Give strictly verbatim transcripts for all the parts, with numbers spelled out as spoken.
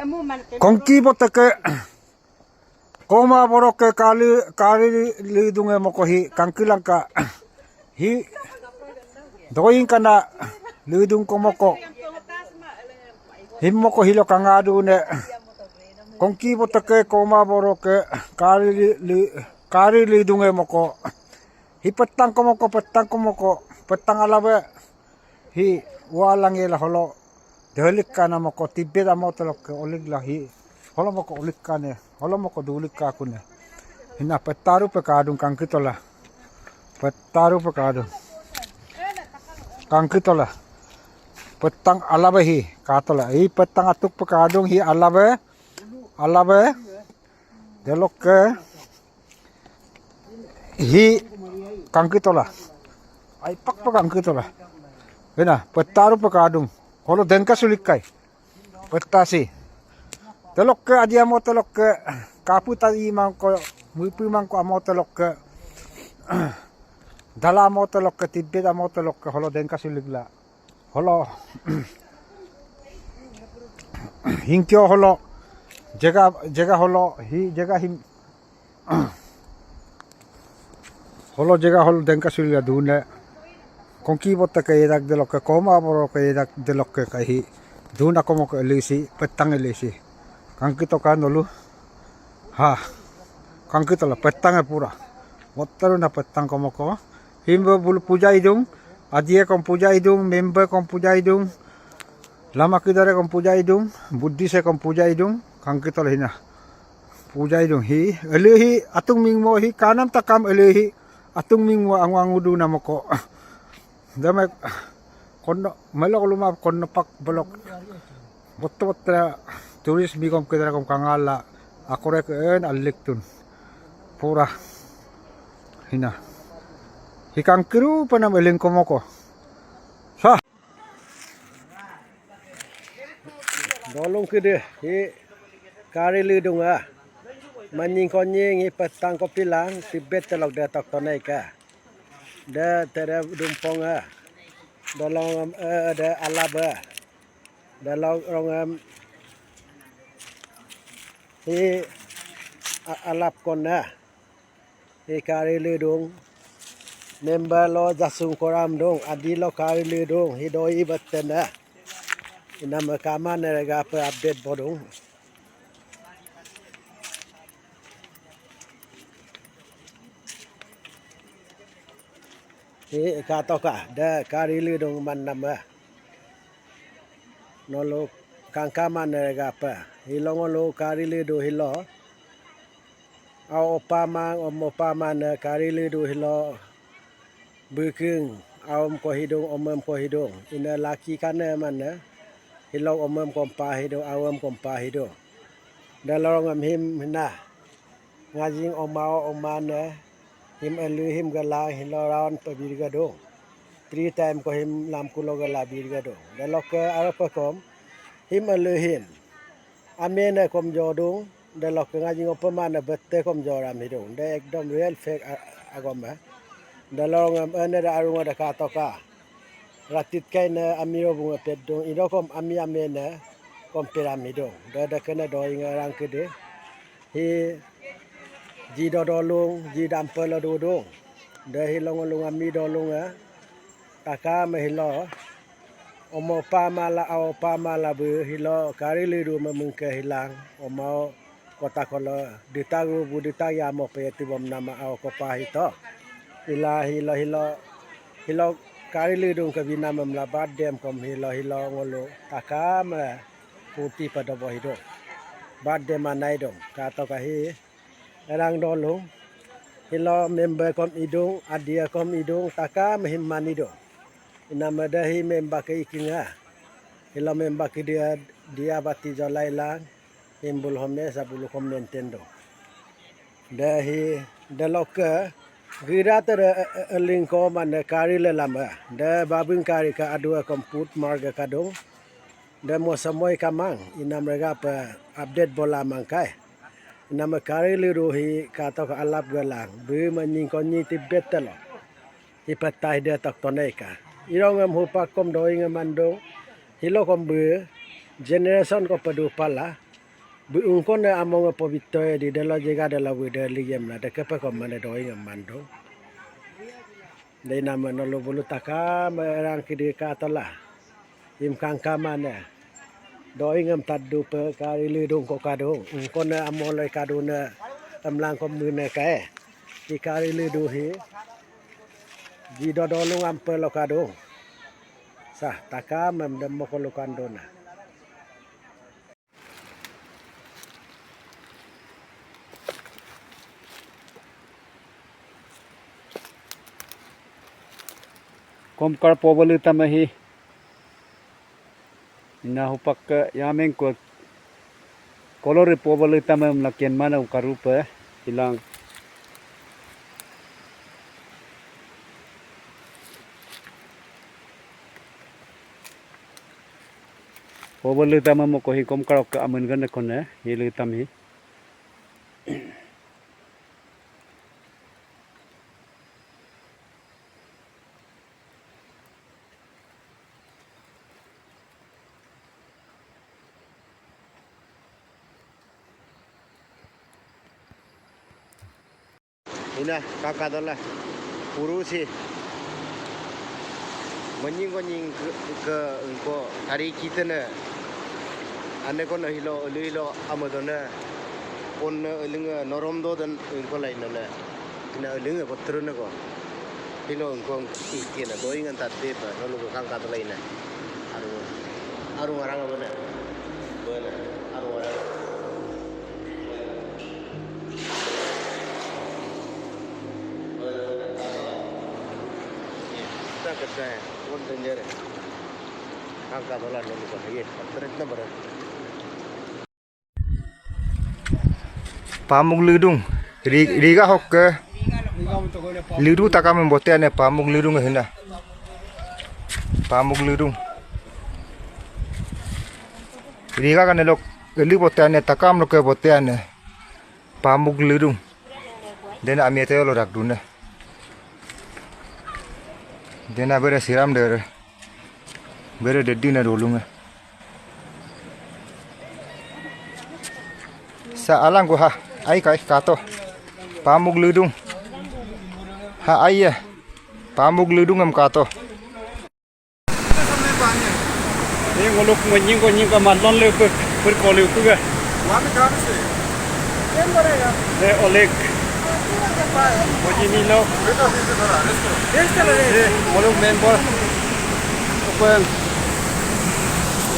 Kongki boteke, koma boroke kali, kali lidunge moko hi, kangkilangka, hi, doing kana, lidung komoko, him moko hilo kangadune, kongki boteke, koma boroke, kali li, li, kali lidunge moko, hi petang komoko, petang komoko, petang alabe, hi, walang yela holo, dehelik kana moko, Tibet amo telokke, olik la hi, holo moko olik kane, holo moko dulik kakune. Hina petaru pe kadung kangkitola. Petaru pe kadung. Kangkitola. Petang alabe hi, katola. Hi petang atuk pe kadung, hi alabe, alabe, delokke, hi kangkitola. Ai pakpa kangkitola. Hina, petaru pe kadung. Holo dengka sulikai. Petasi. Telokke adiamo telokke. Kapu ta imangko, muipu mangko amo telokke. Dala amo telokke, Tibet amo telokke. Holo dengka sulikla. Holo. Hingkio holo. Jega, jega holo. Hi, jega him. Holo jega holo dengka sulia dune. Kongki botta ke yedak delokke, koma boro ke yedak delokke kahi. Duna komo ke elisi, petang elisi. Kangkito ka nolu. Ha. Kangkito la petang e pura. Bottaru na petang komo ko. Himbo bulu puja idung. Adie kom puja idung, member kom puja idung. Lama kidare kom puja idung, Buddhist e kom puja idung. Kangkito la hina. Puja idung hi, elu hi, atung mingmo hi, kanam takam elu hi, atung mingmo angu angu du namoko. Dame, kono, melok luma kono pak belok. Botte botte turis migom kedara kom kangala. Akore ke en alik tun. Pura. Hina. Hikang kiru panam eling komoko. Sa. Dolung kede, hi kari lidung a. Manying konying hi petang kopilang, Tibet telok de tok tonai ka. De tere dumpong a. Dolong em, eh, de alab a. Dolong rong em, hi a-, alab kon a. Hi kari lidung. Member lo jasung koram dung. Adi lo kari lidung. Hi doi batten a. Inam kamane rega pe update bodung. Hi katoka. De kari lidung man nama. Nolu kangkamane rega pe. Hilo ngolu kari lidu hilo. Au opa mang, om opa mane kari lidu hilo. Bikeng, aum ko hidung, omem ko hidung. Ina laki kane mane. Hilo omem kompa hidung, aum kompa hidung. Dalorong em him hina. Ngajing omao omane. Him elu him gala, hilo raun pe birgadung. Three time ko him lamkulo gala birgadung. Dalokke arope kom. Him elu him. Amene kom jodung. Delokke ngajing opemane bette kom joram hidung. De ekdom real fake a-, agom e. Delorong em ene de arung de katoka. Ratit kaine amiro bunga pedung. Idokom ami amene kom piram hidung. De de kene doing erang kede. Hi ji do dolung, ji dampe lo dudung. De hi long long ami dolung e. Takame hilo. Omo pamala, ao pamala bí hilo kari lidu memengke hilang. Omo kota kolo ditag rubu ditag yamo pe tibom nama ao kopa hito. Ila hilo hilo hilo kari lidung ke binam emla badem kom hilo hilo ngolu takame puti padobo hido. Badem anai dong kato kahi. Erang dolung, hilo member kom idung, adia kom idung, takame him manidung. Inamada hi member ke ikinga. Hilo member ke dia, dia bati jolai lang, himbul home sabulu kom maintain dong. De hi, delokke, gira tere, e, e, eling ko mane kari le lama. De babing kari ka adua kom put marga kadung. Demo samoi kamang, inam rega pe update bola mangkai. Inam kari liru hi katok alap gelang, bí manying konyi Tibet telo. Hi petai de tok toneka. Irong em hupak kom doing em andung, hilo kom bí, generation ko pedu pala, Bí ungkone among pobito di delo jega delo wide ligem la dekepe ko mane doing mando. Dei nama nolo bulu taka me erang kidi katola. Im kangka mane. Doing em taddu pe kari lidung ko kadung. Ungkone amoloi kadune emlang ko mune kae. Ikari lidu hi. Jido dolung ampe lo kadung. Sah taka mem demo ko lukandona. Komkar pobolu tamahi. Ina hupak ke yameng ko kolori pobolu tamam lakian mana ukarupe hilang. Pobolu tamam ko hi komkar ke amen gane kone hilu tam hi. Ina kakadola puru si menying konying ke, ke engko tari kitene ane kono hilo elu hilo amadone ponne elenge norom do dan engko lainone ina elenge kotrene ko hilo engko ikena doingan tadde ba nolu ko kangkadola ina aru aru ngarang abone bone aru ngarang. Pamuk lidung, Ri- Riga hokke, lidu takame bote ane pamuk lidung hina. Pamuk lidung. Riga kane lok, eli bote ane takam loke bote ane. Pamuk lidung. Dena ami ete lo rakdune. Dena bere siram dere. Bere dedina dolunge. Sa alang ko ha. Ai kai kato. Pamuk lidung. Ha ai ya. Pamuk lidung em kato. Ini ngoluk menying ko nying ke malon le pek perkole pega. Wami kami sih. De olek. Moji nilo. De ngoluk member. Openg.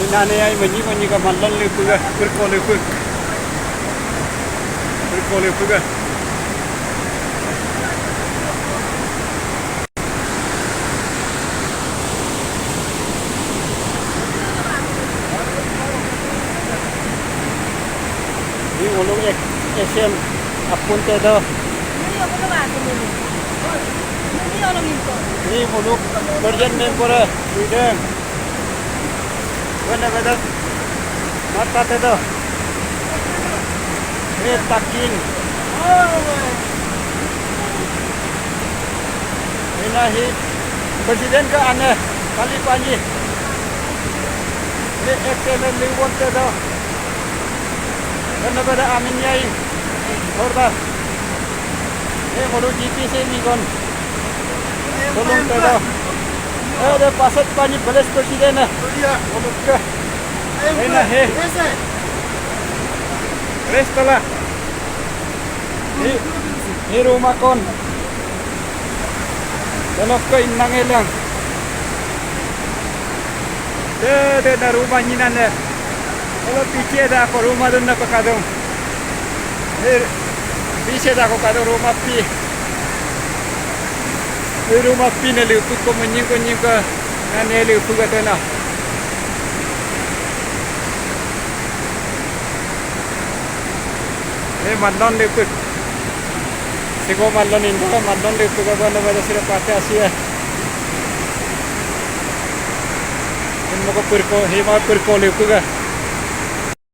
Inane ai menying ko nying ke malon le pega perkole pek. Perkole pega. Ini ngoluk ek S M apun te do. Ini ngoluk urgent member leader. Wena beda mata te do. Re takin. Ina hi president ke ane kali panji. Re X M L liwon te do. Karena pada amin yai. Horda. Re ngolu G P C migon. Tolong te do. Eh, de paset panji beles president. Ngolu ke. Ena he. Restala. Hi, hi rumakon. Delokko innang elang. De, de na ruma nyinane. Olo piche da ko ruma dunna ko kadung. Hi, piche da ko kadung ruma pi. Hi ruma pi ne liu ko menying ko nying ko. Nane liu ko tena. Eh, malon lipik. Siko malon indo, malon lipik apa nama ada sira pate asia. Ini mau ke perko, hima perko lipik ah.